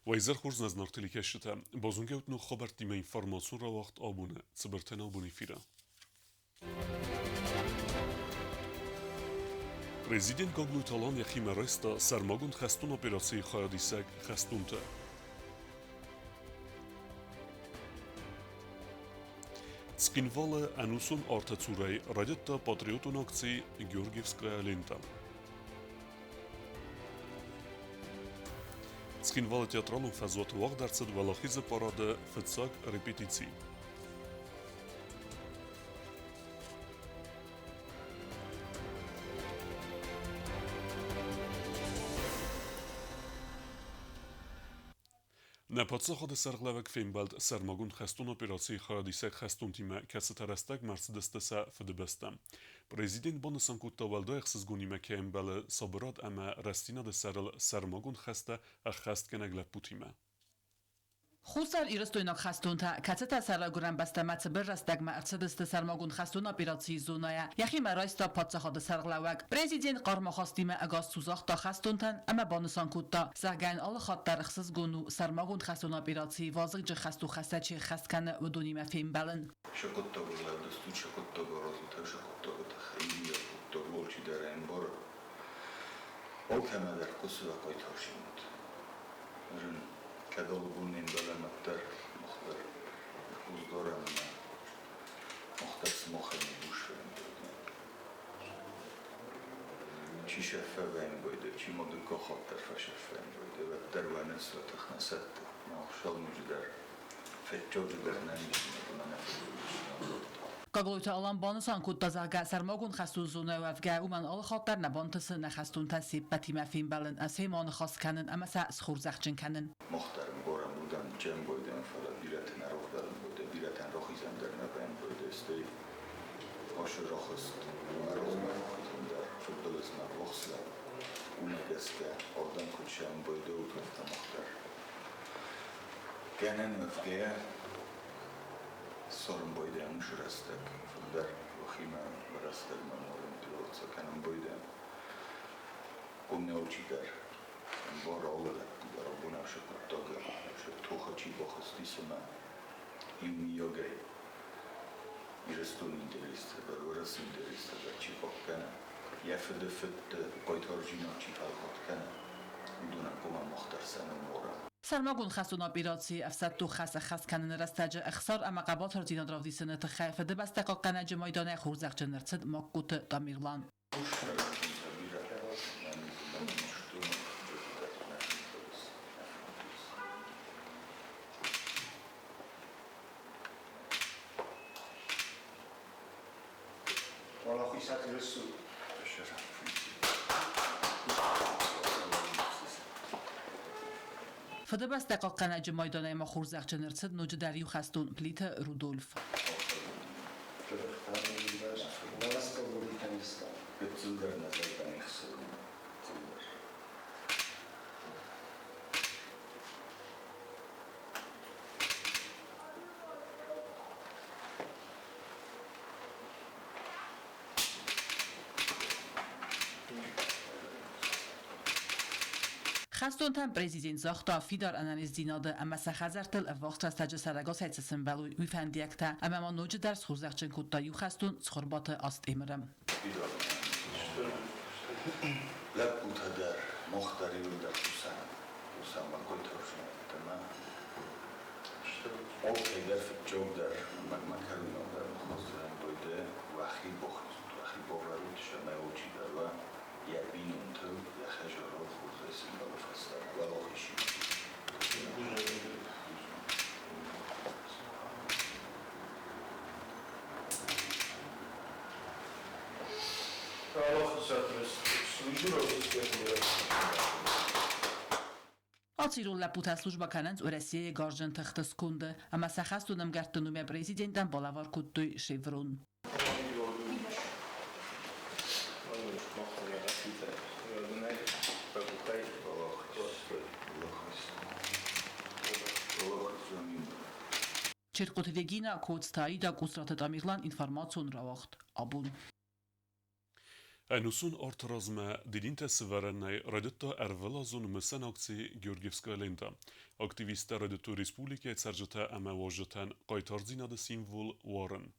Уӕ изӕр хорз нӕ зынаргъ телекӕсджытӕ! Базонгӕ ут ног хабӕрттимӕ информацион рауагъд абоны цыбыртӕн абон эфиры. Президент Гаглойты Алан йӕхимӕ райста сӕрмагонд хӕстон операцийы хайадисӕг хӕстонты. Цхинвалы ӕнусон арты цурӕй райдыдта патриотон акци «Георгиевская лента». Цхинвалы театралон фӕзуаты уагъд ӕрцыд Уӕлахизы парады фыццаг репетици. Нӕ паддзахады сӕргълӕууӕг фембӕлд сӕрмагонд хӕстон операцийы хайадисӕг хӕстонтимӕ, кӕцытӕ рӕстӕгмӕ ӕрцыдысты сӕ фыдыбӕстӕм. Президент банысан кодта, уӕлдай ӕхсызгонимӕ кӕй ӕмбӕлы сабырад ӕмӕ рӕстдзинады сӕрыл сӕрмагонд хӕстӕ ӕххӕстгӕнӕг лӕппутимӕ. Хуссар-Ирыстойнаг хӕстонтӕ, кӕцытӕ сӕ райгуырӕн бӕстӕмӕ цыбыр рӕстӕгмӕ ӕрцыдысты сӕрмагонд хӕстон операцийы зонӕйӕ, йӕхимӕ райста паддзахады сӕргълӕууӕг. Президент хъармахастимӕ ӕгас цу загъта хӕстонтӕн ӕмӕ банысан кодта, зӕгъгӕ йын алы хатт дӕр ӕхсызгон у сӕрмагонд хӕстон операцийы вазыгджын хӕстухӕстӕ чи ӕххӕст кӕны, уыдонимӕ фембӕлын. Сӕ хъуыддагыл лӕудыстут, сӕ хъуыддаг аразут, сӕ хъуыддагы тыххӕй иумиаг хъуыддаг алчидӕр ӕмбары. Алкӕмӕ дӕр хъуысы уӕ хъайтарсимут. Рын, кӕд алыбон не мбӕлӕм, уӕддӕр мах дӕр хъус дарӕм ӕмӕ мах дӕр сымахӕй нӕ бус фӕлӕмбӕлдӕн. Чи сӕффӕвӕйнгойдӕ, чи ма дыккаг хатт дӕр фӕсӕффӕйнгойдӕ, уӕддӕр уӕ ныфс уӕ тых нӕ сӕтты. Мах салмуджы дӕр, фӕччоджы дӕр нӕ низимӕ ӕмӕ нӕ фыдбылызы Гаглойты Алан банысан кодта, зӕгъгӕ, сӕрмагонд хӕстон зонӕ уӕвгӕ, уымӕн алы хатт дӕр нӕ бантысы нӕ хӕстонтӕ се ппӕтимӕ фембӕлын, семӕ ныхас кӕнын ӕмӕ сӕ схорзӕхджын кӕнын. Мах дӕр ӕмбарӕм уыдӕн Джамбойдӕн, фӕлӕ бирӕтӕ нӕ рохгӕлӕнгойдӕ, бирӕтӕн рохизӕн дӕр нӕ бӕнгойдӕ, стӕй ашы рахызт ӕмӕ размӕ рохизӕн дӕр фыдбылызмӕ ввахс лӕг. Уымӕ гӕсгӕ адӕм куыд сӕмбойдӕуыд, афтӕ мах дӕр. Гӕнӕн уӕвгӕйӕ, Ссарын байдайӕм уыцы рӕстӕг, фылдӕр уӕхимӕ рӕстӕгмӕ ориентироваться кӕнын байдайӕм. Уым алчидӕр ӕмбары алы лӕппу дӕр абон ацы хъуыддагы сӕ тохы чи бахызтис ӕмӕ иумийагӕй Ирыстоны интерестӕ дӕр, Уӕрӕсейы интерестӕ дӕр чи хъахъхъӕна, йӕ фыды фыдты хъайтардзинад чи фӕлхатт кӕна, уыдонӕн хъуамӕ мах дӕр сӕ ном уарӕм. Сӕрмагонд хӕстон операцийы ӕфсӕддон хӕс ӕххӕст кӕныны рӕстӕджы ӕхсар ӕмӕ хъӕбатырдзинад равдисыны тыххӕй Фыдыбӕстӕ хъахъхъӕнӕджы майданӕй хорзӕхджын ӕрцыд Магкоты Тамерлан. Фыдыбӕстӕ хъахъхъӕнӕджы майданӕй ма хорзӕхджын ӕрцыд ноджыдӕр иу хӕстон Плиты Рудольф. Гыццылдӕр нӕ зӕрдӕ хсӕн цылдӕр. Хӕстонтӕн президент загъта фидар ӕнӕниздзинады ӕмӕ сӕ хӕдзӕрттыл ӕввахс рӕстӕджы сӕрӕгасӕй цы сӕмбӕлой, уый фӕндиӕгтӕ, ӕмӕ ма ноджыдӕр схорзӕхджын кодта иу хӕстон Цхуырбаты Астемыры. Лӕппутӕ дӕр, мах дӕр иуылдӕр кусӕм, кусӕм ӕккойтӕрсынӕдтӕ ӕмӕ Алкӕй дӕр фыццагдӕр ӕмӕ кӕронагдӕр ныхасдзӕн дойдӕ уӕхи бахизут, уӕхи бавӕрут, цӕмӕй алчидӕр уа йӕ бинонтыл, йӕ хӕдзарыл хорзӕй сӕмбӕлы фӕстӕмӕ уӕлахизимӕ. Ацы ирон лӕппутӕ службӕ кӕнынц Уӕрӕсейы гарзджын тыхты сконды ӕмӕ сӕ хӕстон ӕмгӕртты номӕй президентӕн балӕвар кодтой шеврон. Черкъоты Регина, Коцты Аида, Къусраты Тамерлан, информацион рауагъд абон. Ӕнусон арты размӕ дидинтӕ сывӕрӕнӕй райдыдта ӕрвылазон мысӕн акци «Георгиевская лента». Активисттӕ райдыдтой республикӕйы цӕрджытӕ ӕмӕ уазджытӕн хъайтардзинады символ уарын.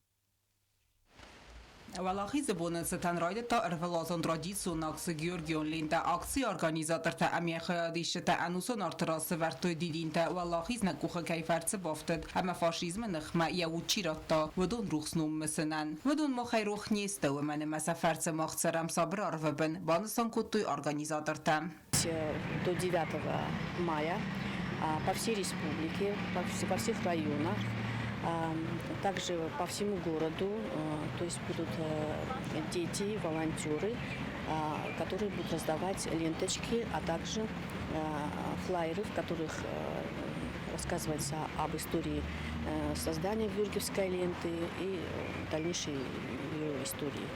Уӕлахизы боны цытӕн райдыдта ӕрвылазон традицион акци «Георгион лентӕ». Акцийы организатортӕ ӕмӕ хайадисджытӕ ӕнусон арты раз сӕвӕрдтой дидинтӕ, Уӕлахиз нӕ къухы кӕй фӕрцы бафтыд ӕмӕ фашизмы ныхмӕ йӕ уд чи радта, уыдон рухс ном мысынӕн. Уыдон махӕй рох не сты, уымӕн ӕмӕ сӕ фӕрцы мах цӕрӕм сабыр арвы бын, банысан кодтой организатортӕ. До 9 мая по всей республике, во всех районах, также по всему городу, то есть будут дети, волонтеры, которые будут раздавать ленточки, а также флайеры, в которых рассказывается об истории создания Георгиевской ленты и дальнейшей ее истории.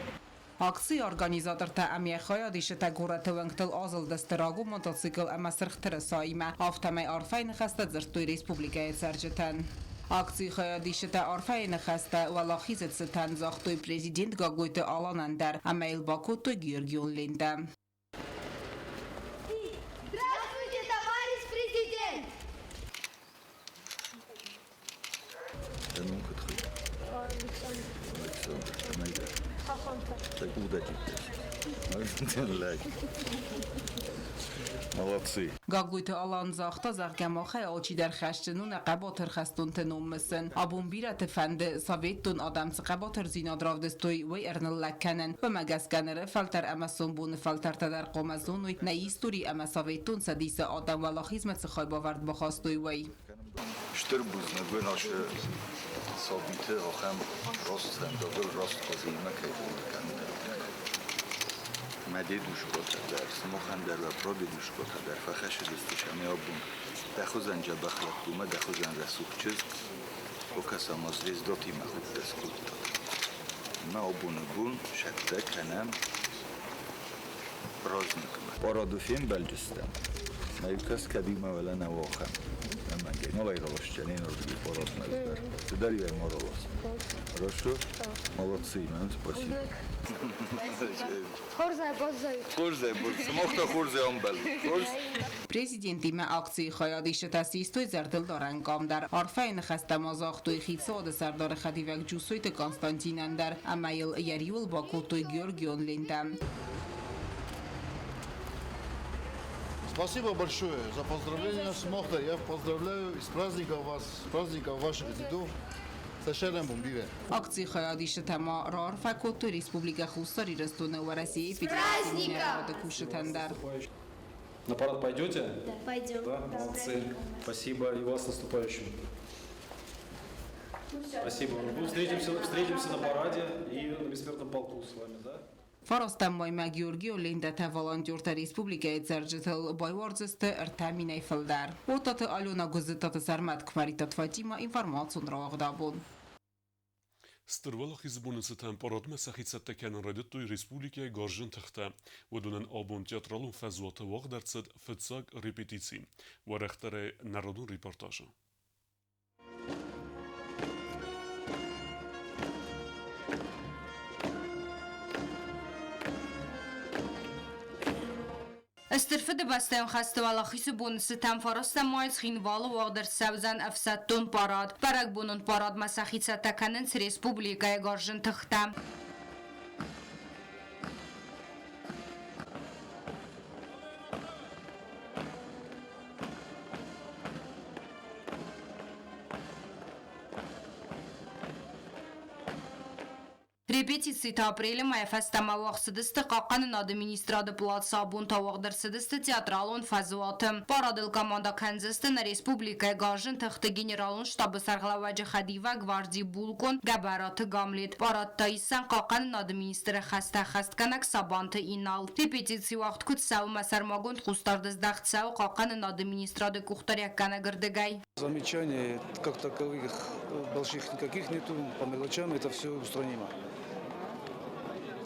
Акцийы организатортӕ ӕмӕ хайадисджытӕ горӕты уӕнгтыл азылдысты рагон мотоцикл ӕмӕ сырх тырысаимӕ, афтӕмӕй арфӕйы ныхӕстӕ дзырдтой республикӕйы цӕрджытӕн. Акцийы хайадисджытӕ арфӕйы ныхӕстӕ Уӕлахизы цытӕн загътой президент Гаглойты Аланӕн дӕр ӕмӕ йыл бакодтой георгион лентӕ. Здравствуйте, товарищ президент! Александр. Александр. Так удачи. Молодцы. Гаглойты Алан загъта, зӕгъгӕ, махӕй алчидӕр хӕсджын у нӕ хъӕбатыр хӕстонты ном мысын. Абон бирӕты фӕнды, советтон адӕм цы хъӕбатырдзинад равдыстой, уый ӕрныллӕг кӕнын. Уымӕ гӕсгӕ ныры фӕлтӕр ӕмӕ сомбоны фӕлтӕртӕ дӕр хъуамӕ зоной, нӕ истори ӕмӕ Советон Цӕдисы адӕм уӕлахизмӕ цы хайбавӕрд бахастой, уый. Стыр бузныг уын ацы сабиты ахӕм раст фӕндагыл раст хъазынмӕ кӕй хъуыды кӕнут. Мӕ дедушкотӕ дӕр, сымахӕн дӕр уӕ прадедушкотӕ дӕр фӕхӕссыдысты сӕ абон. Дӕ хуызӕн дзӕбӕх лӕппу мӕ дӕ хуызӕн рӕсугъд чызг, окӕса ма звездатимӕ худтӕ скодтат. Мӕ абоны бон сӕттӕ кӕнӕм праздникмӕ. Парады фембӕлдыстӕм, мӕ иу кӕс-кӕдимӕ уӕлӕ нӕ уӕхӕн. Ӕмӕ Малайраласча, не нордыги парадмӕ дӕр. Ты дӕр иу маралас. Хорошо? Молодцы, мам, спасибо. Хорзӕй баззайут. Хорзӕй баззайут. Сымах та хорзӕй ӕмбӕлут. Хорз? Президентимӕ акцийы хайадисджытӕ систой зӕрдылдарӕн къам дӕр. Арфӕйы ныхӕстӕ ма загътой хицауады сӕрдары хӕдивӕг Джусойты Константинӕн дӕр ӕмӕ йыл йӕ риуыл бакодтой георгион лентӕ. Спасибо большое за поздравления Смохта. Я поздравляю с праздником вас, с праздником ваших дедов. Сашарам Бомбиве. Акцийы хайадисджытӕ ма раарфӕ кодтой Республикӕ Хуссар Ирыстоны Уӕрӕсейы Федерацийы минӕварады кусджытӕн дӕр. На парад пойдете? Да, пойдем. Да, молодцы. Спасибо и вас с наступающим. Спасибо. Ну, встретимся, встретимся на параде и на бессмертном полку с вами, да? Фарастӕм маймӕ Георгион лентӕтӕ волонтертӕ республикӕйы цӕрджытыл байуардзысты 3 минӕй фылдӕр. Оттаты Алена, Гуыззыттаты Сӕрмӕт, Куымӕридтаты Фатимӕ, информацион рауагъд абон. Стыр Уӕлахизы боны цытӕн парадмӕ сӕхи цӕттӕ кӕнын райдыдтой республикӕйы гарзджын тыхтӕ. Уыдонӕн абон театралон фӕзуаты уагъд ӕрцыд фыццаг репетици. Уӕрӕхдӕрӕй народон репортажы. Стыр Фыдыбӕстӕйон хӕсты Уӕлахизы боны цытӕн фарастӕм майы Цхинвалы уагъд ӕрцӕудзӕн ӕфсӕддон парад. Бӕрӕгбонон парадмӕ сӕхи цӕттӕ кӕнынц республикӕйы гарзджын тыхтӕ. Репетициты апрелы мӕйӕ фӕстӕмӕ уагъд цыдысты Хъахъхъӕнынады министрады плацы, абон та уагъд ӕрцыдысты театралон фӕзуаты. Парадыл командӕ кӕндзысты нӕ республикӕйы гарзджын тыхты генералон штабы сӕргълӕууӕджы хӕдивӕг гвардийы булкъон Гӕбӕраты Гамлет. Парадтӕ исдзӕн хъахъхъӕнынады министры хӕстӕ ӕххӕстгӕнӕг Сабанты Инал. Репетици уагъд куыд цӕуы ӕмӕ сӕрмагонд хъусдард здӕхт цӕуы хъахъхъӕнынады министрады къухдариуӕггӕнӕг ӕрдыгӕй. Замечаний как таковых больших никаких нету, по мелочам это все устранимо.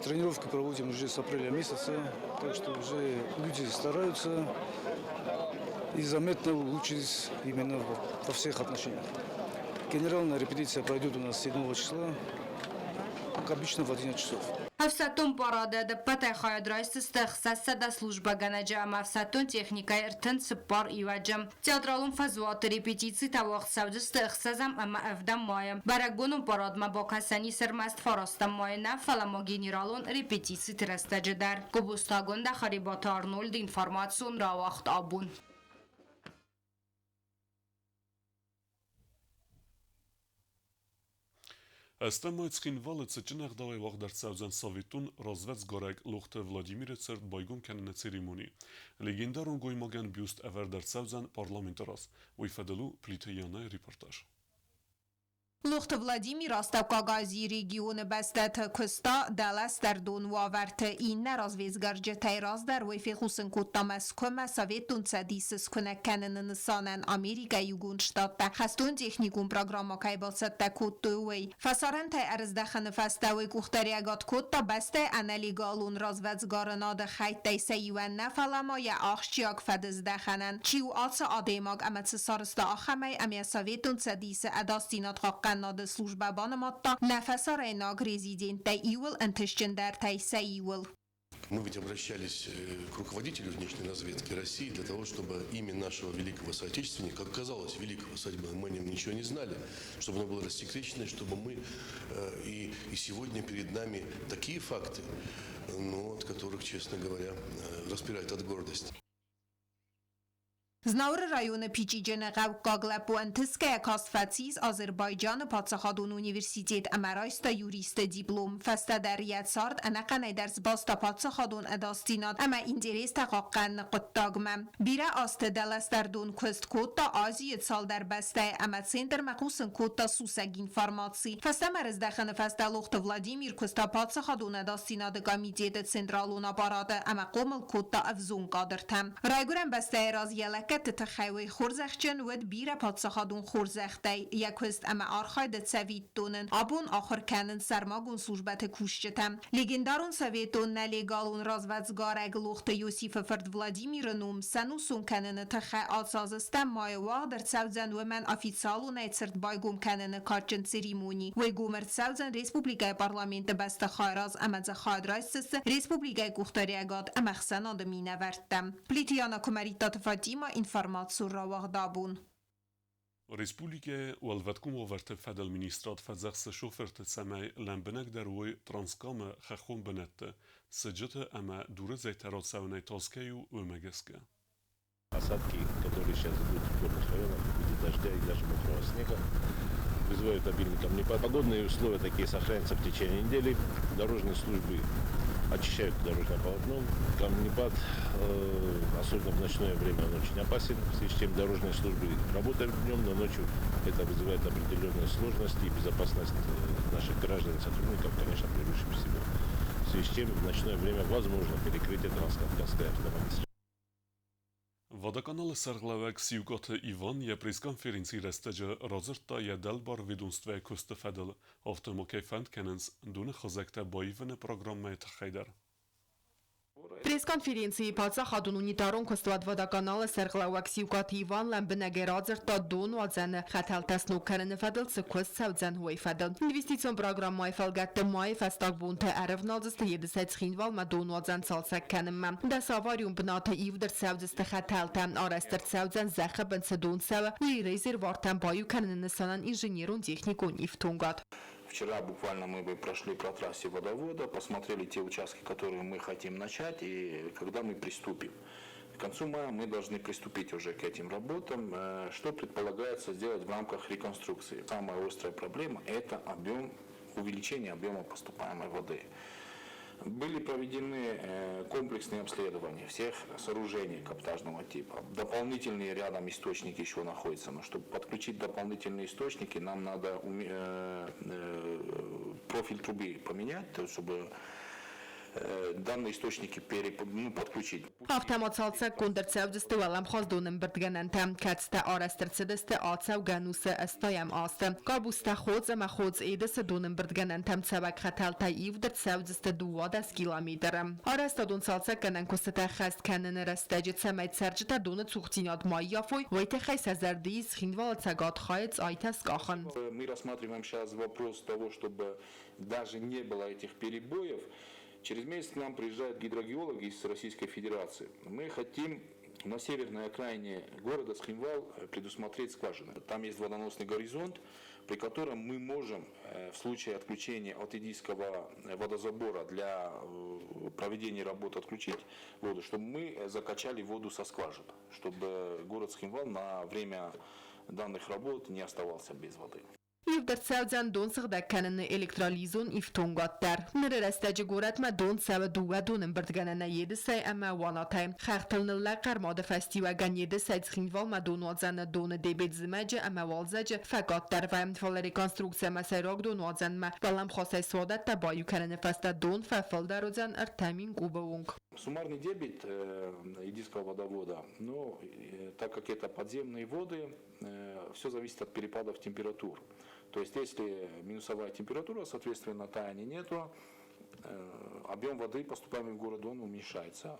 Тренировки проводим уже с апреля месяца, так что уже люди стараются и заметно улучшились именно во всех отношениях. Генеральная репетиция пройдет у нас 7 числа. как обычно, в 11 часов. Ӕфсӕддон парады ӕдӕппӕтӕй хайад райсдзысты 600 службӕгӕнӕджы ӕмӕ ӕфсӕддон техникӕйы 34 иуӕджы. Театралон фӕзуаты репетицитӕ уагъд цӕудзысты ӕхсӕзӕм ӕмӕ ӕвдӕм майы. Бӕрӕгбонон парадмӕ бакӕсӕн ис ӕрмӕст фарастӕм майы нӕ, фӕлӕ ма генералон репетициты рӕстӕджы дӕр. Гобозты Агуындӕ, Харебаты Арнольды информацион рауагъд абон. Ӕстӕмӕй Цхинвалы цытджын ӕгъдауӕй уагъд ӕрцӕудзӕн советон развӕдсгарӕг Лохты Владимиры цырт байгом кӕныны церемони. Легендарон гоймагӕн бюст ӕвӕрд ӕрцӕудзӕн парламенты раз. Уый фӕдыл у Плиты Янайы репортаж. Лохты Владимир Астӕуккаг Азийы регионы бӕстӕты куыста дӕластӕрдон уавӕрты. Иннӕ развӕдсгарджытӕй раздӕр уый фехъусын кодта Мӕскуымӕ Советон Цӕдисы скуынӕг кӕныны нысанӕн Америкӕйы Иугонд Штаттӕ хӕстон-техникон программӕ кӕй бацӕттӕ кодтой, уый. Фӕсарӕнтӕй ӕрыздӕхыны фӕстӕ уый къухдариуӕгад кодта бӕстӕйы ӕнӕлегалон развӕдсгарынады хӕйттӕй сӕ иуӕн нӕ, фӕлӕ ма йӕ ахсджиаг фӕдыздӕхӕнӕн. Чи у ацы адӕймаг ӕмӕ цы сарӕзта ахӕмӕй, ӕмӕ Советон Цӕдисы ӕдасдзинад хъахъхъӕнынады службӕ банымадта нӕ фӕсарӕйнаг резиденттӕй иуыл ӕнтыстджындӕртӕй сӕ иуыл. Мы ведь обращались к руководителю внешней разведки России для того, чтобы имя нашего великого соотечественника, как казалось, великого соотечественника, мы о нем ничего не знали, чтобы оно было рассекречено, чтобы мы и сегодня перед нами такие факты, ну, от которых, честно говоря, распирает от гордости. Знауыры районы Пичъиджыны хъӕуккаг лӕппу ӕнтысгӕйӕ каст фӕцис Азербайджаны паддзахадон университет ӕмӕ райста юристы диплом. Фӕстӕдӕр йӕ цард ӕнӕхъӕнӕй дӕр сбаста паддзахадон ӕдасдзинад ӕмӕ интерестӕ хъахъхъӕныны хъуыддагмӕ. Бирӕ азты дӕластӕрдон куыст кодта Азийы цалдӕр бӕстӕйы ӕмӕ центрмӕ хъусын кодта сусӕг информаци. Фӕстӕмӕ рыздӕхыны фӕстӕ Лохты Владимир куыста паддзахадон ӕдасдзинады комитеты централон аппараты ӕмӕ хъомыл кодта ӕвзонг кадртӕ. Райгуырӕн бӕстӕйы раз йӕ лӕггӕдты тыххӕй уый хорзӕхджын уыд бирӕ паддзахадон хорзӕхтӕй. Йӕ куыст ӕмӕ архайды цӕвиттонӕн абон ахуыр кӕнынц сӕрмагонд службӕты кусджытӕ. Легендарон советон нӕлегалон развӕдсгарӕг Лохты Иосифы фырт Владимиры ном сӕнусон кӕныны тыххӕй ацы азы стӕм майы уагъд ӕрцӕудзӕн уымӕн официалонӕй цырт байгом кӕныны кадджын церемони. Уый гом ӕрцӕудзӕн республикӕйы парламенты бӕстыхайы раз ӕмӕ дзы хайад райсдзысты республикӕйы къухдариуӕгад ӕмӕ ӕхсӕнады минӕвӕрттӕ. Плиты Яна Куымӕридтаты Фатимӕ информацион рауагъд абон. Республикӕйы Уӕлвӕткон уавӕрты фӕдыл министрад фӕдзӕхсы шофырты, цӕмӕй лӕмбынӕгдӕр уой Транскамы хӕххон бынӕтты, сыджыты ӕмӕ дуры зӕйтӕ рацӕуынӕй тас кӕй у, уымӕ гӕсгӕ. Осадки, которые сейчас идут в горных районах в виде дождя и даже мокрого снега, вызывают обильный камнепад. Погодные условия такие сохранятся в течение недели. Дорожные службы очищают дорожное полотно. Камнепад, особенно в ночное время, он очень опасен. В связи с чем дорожные службы работают днем, но ночью это вызывает определенные сложности и безопасность наших граждан и сотрудников, конечно, превыше всего. В связи с чем в ночное время возможно перекрытие Транскавказской автомагистрали. Водоканалы сӕргълӕууӕг Сиукъаты Иван йӕ пресс-конференцийы рӕстӕджы радзырдта йӕ дӕлбар ведомствӕйы куысты фӕдыл, афтӕ ма кӕй фӕнд кӕнынц доны хызӕгтӕ баивыны программӕйы тыххӕй дӕр. Пресс-конференцийы паддзахадон унитарон куыстуат Водоканал-ы сӕргълӕууӕг Сиукъаты Иван лӕмбынӕгӕй радзырдта донуадзӕны хӕтӕлтӕ сног кӕныны фӕдыл цы куыст цӕудзӕн, уый фӕдыл. Инвестицион программӕйы фӕлгӕтты майы фӕстаг бонты ӕрӕвналдзысты Едысӕй Цхинвалмӕ донуадзӕн цалцӕг кӕнынмӕ. Дӕс аварион бынаты ивд ӕрцӕудзысты хӕтӕлтӕ, арӕзт ӕрцӕудзӕн зӕххы бын цы дон цӕуы, уый резервуартӕм баиу кӕныны нысанӕн инженерон-техникон ифтонгад. Вчера буквально мы прошли по трассе водовода, посмотрели те участки, которые мы хотим начать и когда мы приступим. К концу мая мы должны приступить уже к этим работам. Что предполагается сделать в рамках реконструкции? Самая острая проблема – это объем, увеличение объема поступаемой воды. Были проведены комплексные обследования всех сооружений каптажного типа. Дополнительные рядом источники еще находятся. Но чтобы подключить дополнительные источники, нам надо профиль трубы поменять, то есть чтобы данные источники ну, подключить. Афтӕ ма цалцӕггонд ӕрцӕудзысты уӕлӕмхас донӕмбырдгӕнӕнтӕ, кӕцытӕ арӕзт ӕрцыдысты ацӕугӕ ӕнусы 80-ӕм азты. Габузтӕ Ходз ӕмӕ Ходз-Едысы донӕмбырдгӕнӕнтӕм цӕуӕг хӕтӕлтӕй ивд ӕрцӕудзысты 12 километры. Арӕзтадон цалцӕггӕнӕн куыстытӕ ӕххӕст кӕныны рӕстӕджы цӕмӕй цӕрджытӕ доны цухдзинад ма ййафой, уый тыххӕй сӕ зӕрды ис Цхинвалы цӕгат хайы цъайтӕ скъахын. Мы рассматриваем сейчас вопрос того, чтобы даже не было этих перебоев. Через месяц к нам приезжают гидрогеологи из Российской Федерации. Мы хотим на северной окраине города Цхинвал предусмотреть скважины. Там есть водоносный горизонт, при котором мы можем в случае отключения от Идийского водозабора для проведения работы отключить воду, чтобы мы закачали воду со скважин, чтобы город Цхинвал на время данных работ не оставался без воды. Ивд ӕрцӕудзӕн дон сыгъдӕг кӕныны электролизон ифтонгад дӕр. Ныры рӕстӕджы горӕтмӕ дон цӕуы дыууӕ донӕмбырдгӕнӕнӕй Едысӕй ӕмӕ Уанатӕй. Хӕхтыл ныллӕг хъӕрмады фӕстиуӕгӕн Едысӕй Цхинвалмӕ донуадзӕны доны дебет зымӕджы ӕмӕ уалдзӕджы фӕкъаддӕр вӕййы, фӕлӕ реконструкци ӕмӕ сӕйраг донуадзӕнмӕ уӕлӕмхасӕй суадӕттӕ баиу кӕныны фӕстӕ дон фӕфылдӕр уыдзӕн 3000 кубы онг. Суммарный дебит Идийского водовода, ну, так как это подземные воды, все зависит от перепадов температур. То есть если минусовая температура, соответственно, таяния нету, объем воды, поступаемый в город, он уменьшается.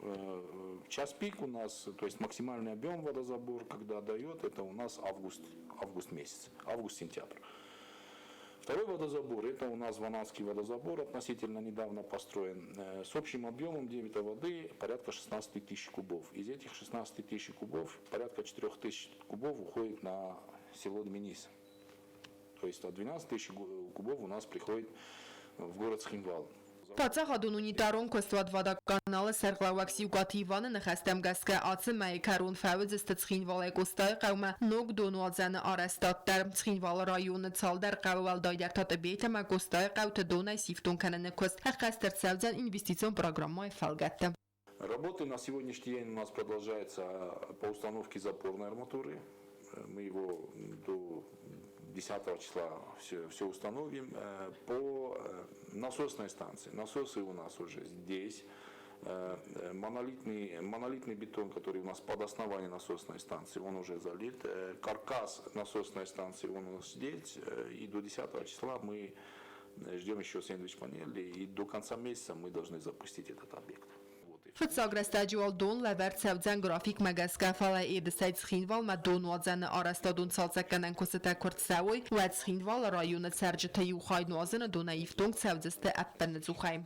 В час пик у нас, то есть максимальный объем водозабор, когда дает, это у нас август, август месяц, август-сентябрь. Второй водозабор, это у нас Ванатский водозабор, относительно недавно построен, с общим объемом дебита воды порядка 16 тысяч кубов. Из этих 16 тысяч кубов порядка 4 тысяч кубов уходит на село Дменис. То есть от 12 тысяч кубов у нас приходит в город Цхинвал. Паддзахадон унитарон куыстуат Водоканал-ы сӕргълӕууӕг Сиукъаты Иваны ныхӕстӕм гӕсгӕ ацы мӕйы кӕрон фӕуыдзысты Цхинвалӕй Къостайыхъӕумӕ ног донуадзӕны арӕзтад дӕр. Цхинвалы районы цалдӕр хъӕуы, уӕлдайдӕр та Тъбет ӕмӕ Къостайыхъӕуты донӕй сифтонг кӕныны куыст ӕххӕст ӕрцӕудзӕн инвестицион программӕйы фӕлгӕтты. Работы на сегодняшний день у нас продолжается по установке запорной арматуры. Мы его до 10 числа все установим. По насосной станции. Насосы у нас уже здесь. Монолитный бетон, который у нас под основание насосной станции, он уже залит. Каркас насосной станции, он у нас здесь. И до 10 числа мы ждем еще сэндвич-панели. И до конца месяца мы должны запустить этот объект. Фыццаг рӕстӕджы уал дон лӕвӕрд цӕудзӕн графикмӕ гӕсгӕ, фӕлӕ Едысӕй Цхинвалмӕ донуадзӕны арӕзтадон цалцӕггӕнӕн куыстытӕ куы рцӕуой, уӕд Цхинвалы районы цӕрджыты иу хай нуазыны донӕй ифтонг цӕудзысты ӕппынӕдзухӕй.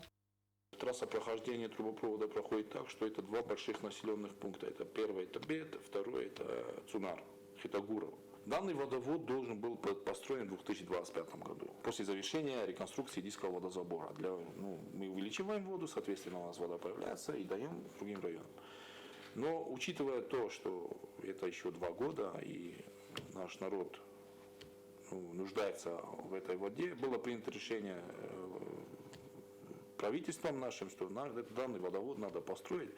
Трасса прохождения трубопровода проходит так, что это два больших населенных пункта. Это первый это Тбет, второй это Цунар, Хетагурово. Данный водовод должен был построен в 2025 году, после завершения реконструкции Идийского водозабора. Ну, мы увеличиваем воду, соответственно, у нас вода появляется и даем другим районам. Но учитывая то, что это еще 2 года и наш народ, ну, нуждается в этой воде, было принято решение правительством нашим, что данный водовод надо построить.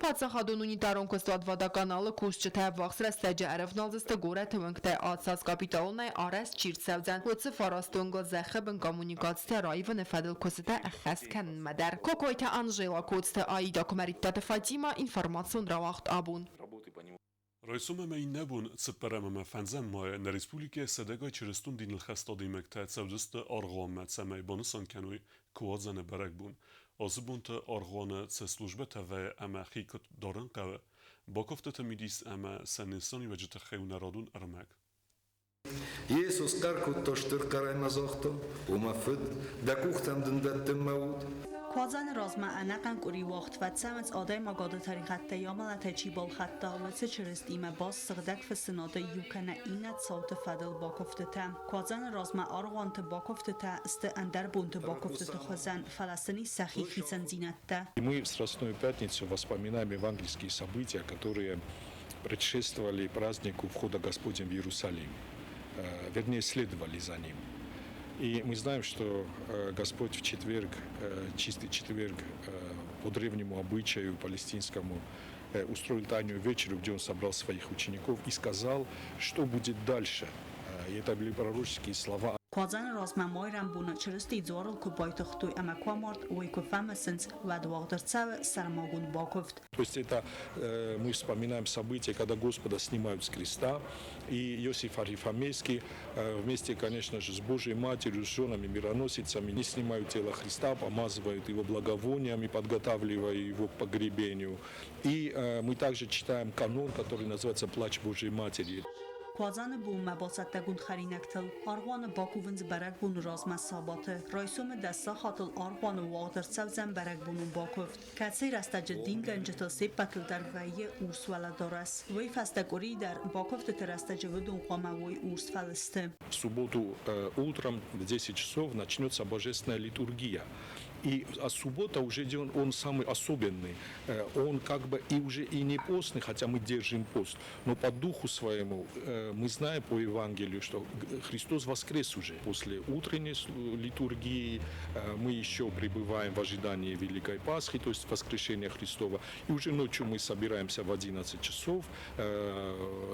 Паддзахадон унитарон куыстуат Водоканал-ы кусджытӕ ӕввахс рӕстӕджы ӕрӕвналдзысты горӕты уынгтӕ ацы капиталонӕй арӕзт чи рцӕудзӕн, уыцы фараст уынгыл зӕххы бын коммуникацитӕ раивыны фӕдыл куыстытӕ ӕххӕст кӕнынмӕ дӕр. Кокойты Анжела, Коцты Аида, Куымӕридтаты Фатима, информацион рауагъд Абон. Работы по нему. Райсом ӕмӕ иннӕбон, цыппӕрӕм ӕмӕ фӕндзӕм майы, нӕ республикӕйы сӕдӕгай чырыстон диныл хӕст адӕймӕгтӕ цӕудзысты аргъуанмӕ, цӕмӕй банысан кӕной Куадзӕны бӕрӕгбон. Ацы бонты аргъуаны цы службӕтӕ вӕййы ӕмӕ хи куыд дарын хъӕуы, бакуывдтыты мидис ӕмӕ сӕ нысаниуӕджы тыххӕй у нӕ радон ӕрмӕг. Йесо схъӕр кодта стыр хъӕрӕй ӕмӕ загъта: О мӕ Фыд, дӕ къухтӕм дын дӕттын мӕ уд. Куадзӕны размӕ ӕнӕхъӕн къуыри уагъд фӕцӕуынц адӕймагады тӕригъӕдтӕ йӕ амӕлӕтӕй чи балхӕдта, уыцы Чырыстимӕ баст сыгъдӕг фыссынады иу кӕнӕ иннӕ цауты фӕдыл бакуывдтытӕ. Куадзӕны размӕ аргъуанты бакуывдтытӕ сты ӕндӕр бонты бакуывдтыты хуызӕн, фӕлӕ сын ис сӕхи хицӕндзинӕдтӕ. Мы в Страстную пятницу воспоминаем евангельские события, которые предшествовали празднику входа Господня в Иерусалим. Вернее, следовали за ним. И мы знаем, что Господь в четверг, чистый четверг, по древнему обычаю палестинскому, устроил тайную вечерю, где он собрал своих учеников и сказал, что будет дальше. И это были пророческие слова. Куадзӕны размӕ майрӕмбоны Чырыстийы дзуарыл куы байтыгътой ӕмӕ куы амард, уый куы фӕмысынц, уӕд уагъд ӕрцӕуы сӕрмагонд бакуывд. То есть это мы вспоминаем событие, когда Господа снимают с креста, и Иосиф Арифамейский вместе, конечно же, с Божьей Матерью, с женами мироносицами не снимают тело Христа, помазывают его благовониями, подготавливая его к погребению. И мы также читаем канон, который называется «Плач Божьей Матери». Куадзӕны бонмӕ бацӕттӕгонд хӕринӕгтыл аргъуаны бакувынц бӕрӕгбоны размӕ сабаты. Райсомы 10 сахатыл аргъуаны уагъд ӕрцӕудзӕн бӕрӕгбонон бакуывд, кӕцыйы рӕстӕджы дингӕнджытыл се ппӕтыл дӕр вӕййы урс уӕлӕдарӕс. Уый фӕстӕ къуырийы дӕр бакуывдтыты рӕстӕджы уыдон хъуамӕ уой урс фӕлысты. В субботу утром в 10 часов начнется божественная литургия. И а суббота уже день, он самый особенный. Он как бы и уже и не постный, хотя мы держим пост, но по духу своему мы знаем по Евангелию, что Христос воскрес уже. После утренней литургии мы еще пребываем в ожидании Великой Пасхи, то есть воскрешения Христова. И уже ночью мы собираемся в 11 часов,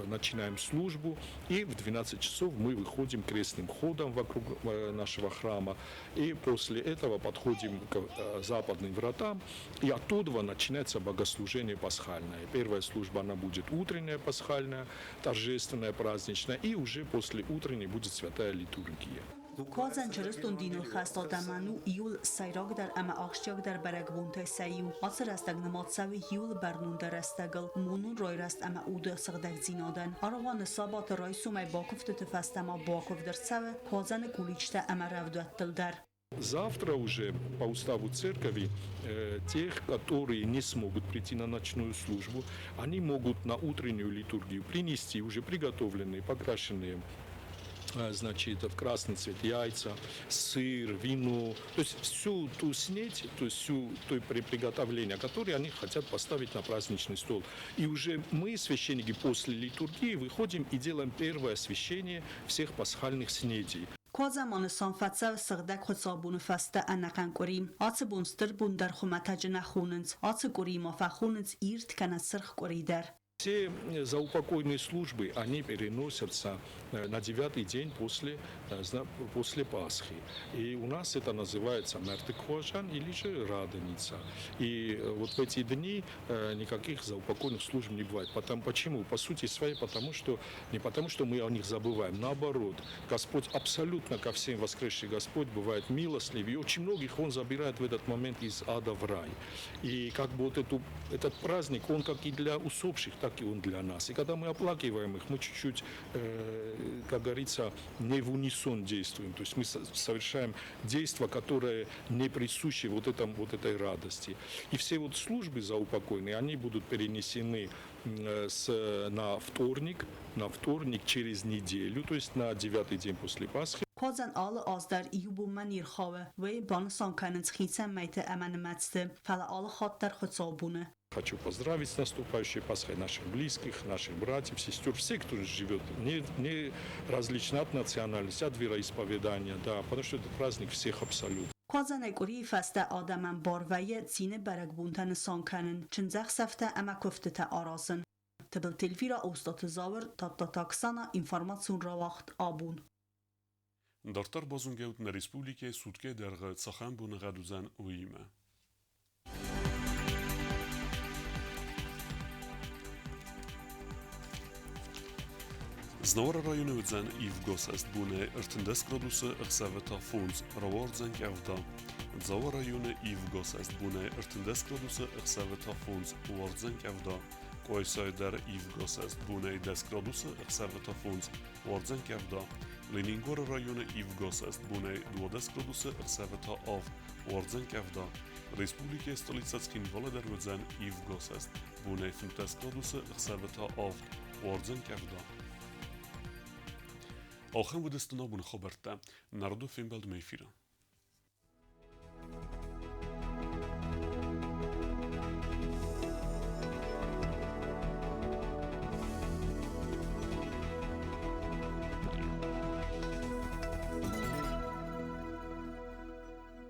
начинаем службу, и в 12 часов мы выходим крестным ходом вокруг нашего храма, и после этого подходим к западным вратам, и оттуда начинается богослужение пасхальное. Первая служба, она будет утренняя пасхальная, торжественная, праздничная, и уже после утренней будет святая литургия. Куадзӕн чырыстон диныл хӕст адӕмӕн у иууыл сӕйрагдӕр ӕмӕ ахсджиагдӕр бӕрӕгбонтӕй сӕ иу. Ацы рӕстӕг нымад цӕуы иууыл бӕрнондӕр рӕстӕгыл, монон райрӕзт ӕмӕ уды сыгъдӕгдзинадӕн. Аргъуаны сабаты райсомӕй бакуывдтыты фӕстӕ ма бакуывд ӕрцӕуы Куадзӕны куличтӕ ӕмӕ рӕвдуӕттыл дӕр. Завтра уже по уставу церкви тех, которые не смогут прийти на ночную службу, они могут на утреннюю литургию принести уже приготовленные, покрашенные, значит, в красный цвет яйца, сыр, вино, то есть всю ту снедь, то есть всю то приготовление, которое они хотят поставить на праздничный стол. И уже мы, священники, после литургии выходим и делаем первое освящение всех пасхальных снедей. Куадзӕн ма нысан фӕцӕуы сыгъдӕг хуыцаубоны фӕстӕ ӕнӕхъӕн къуыри. Ацы бон стыр бон дӕр хуымӕтӕджы нӕ хонынц. Ацы къуырийы ма фӕхонынц ирд кӕнӕ сырх къуыри дӕр. Все заупокойные службы, они переносятся на 9-й день после Пасхи. И у нас это называется Мертыкважан или же Радоница. И вот в эти дни никаких заупокойных служб не бывает. Почему? По сути своей, не потому, что мы о них забываем. Наоборот, Господь абсолютно ко всем воскресший Господь бывает милостлив. И очень многих Он забирает в этот момент из ада в рай. И как бы вот этот праздник, он как и для усопших, так и он для нас. И когда мы оплакиваем их, мы чуть-чуть, как говорится, не в унисон действуем. То есть мы совершаем действия, которые не присущи вот этой радости. И все вот службы заупокойные, они будут перенесены на вторник через неделю, то есть на 9-й день после Пасхи. Куадзӕн алы аз дӕр иу бонмӕ не рхауы, уый банысан кӕнынц хицӕн мӕйты ӕмӕ нымӕцты, фӕлӕ алы хатт дӕр хуыцаубоны. Хочу поздравить с наступающей Пасхой наших близких, наших братьев, сестер, всех, кто живет, не различно от национальности, от вероисповедания, да, потому что это праздник всех абсолютно. Куадзӕнӕй къуырийы фӕстӕ адӕмӕн бар вӕййы цины бӕрӕгбонтӕ нысан кӕнын, чындзӕхсӕвтӕ ӕмӕ куывдтытӕ аразын. Тыбылты Эльвира, Остаты Зауыр, Тадтаты Оксана, информацион рауагъд «Абон». Дарддӕр базонгӕут нӕ республикӕйы суткӕйы дӕргъы цахӕм боныгъӕд уыдзӕн, уыимӕ. Знауыры районы уыдзӕн ивгосӕст бонӕй 13 градусы, ӕхсӕвы та 5, рауардзӕн къӕвда. Дзауы районы ивгосӕст бонӕй 13 градусы, ӕхсӕвы та 5, уардзӕн къӕвда. Къуайсайы дӕр ивгосӕст бонӕй 10 градусы, ӕхсӕвы та 5, уардзӕн къӕвда. Ленингоры районы ивгосӕст бонӕй 12 градусы, ӕхсӕвы та 7, уардзӕн къӕвда. Республикӕйы столицӕ Цхинвалы дӕр уыдзӕн ивгосӕст бонӕй 15 градусы, ӕхсӕвы та 7, уардзӕн къӕвда. Ахӕм уыдысты нӕ абоны хабӕрттӕ. Народу фембӕлдмӕ эфиры.